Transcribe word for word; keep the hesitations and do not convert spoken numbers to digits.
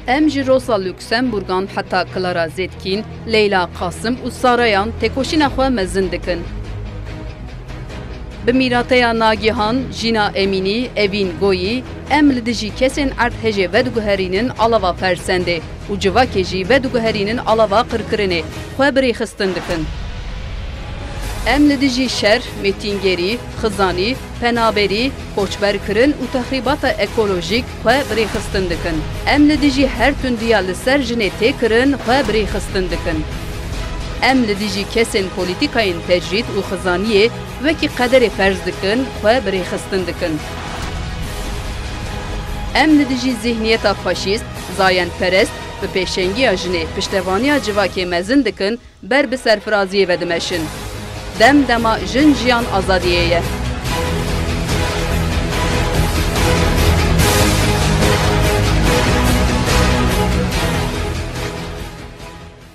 Em ji Rosa Luxemburgan heta Clara Zetkin, Leyla Qasim û Sarayan têkoşîna xwe mezin dikin. Bi mîrateya Nagihan, Jîna Emînî, Evîn Goyî, em li dijî kesên erdhejê vediguherînin alava fersendê û civakê jî vediguherînin alava qirkirinê xwe bi rêxistin dikin. Em li dijî şer, mêtîngerî, xizanî, penaberî, koçberkirin û texrîbata ekolojîk xwe bi rêxistin dikin. Em li dijî her tundiya li ser jinê tê kirin xwe bi rêxistin dikin. Em li dijî kesên polîtîkayên tecrîd û xizaniyê wekî qederê ferz dikin xwe bi rêxistin dikin. Em li dijî zîhniyeta faşîst, zayendperest, bi pêşengiya jinê piştevaniya civakê mezin dikin, ber bi serfiraziyê ve dimeşin. Dem dema jin jiyan azadiyê ye.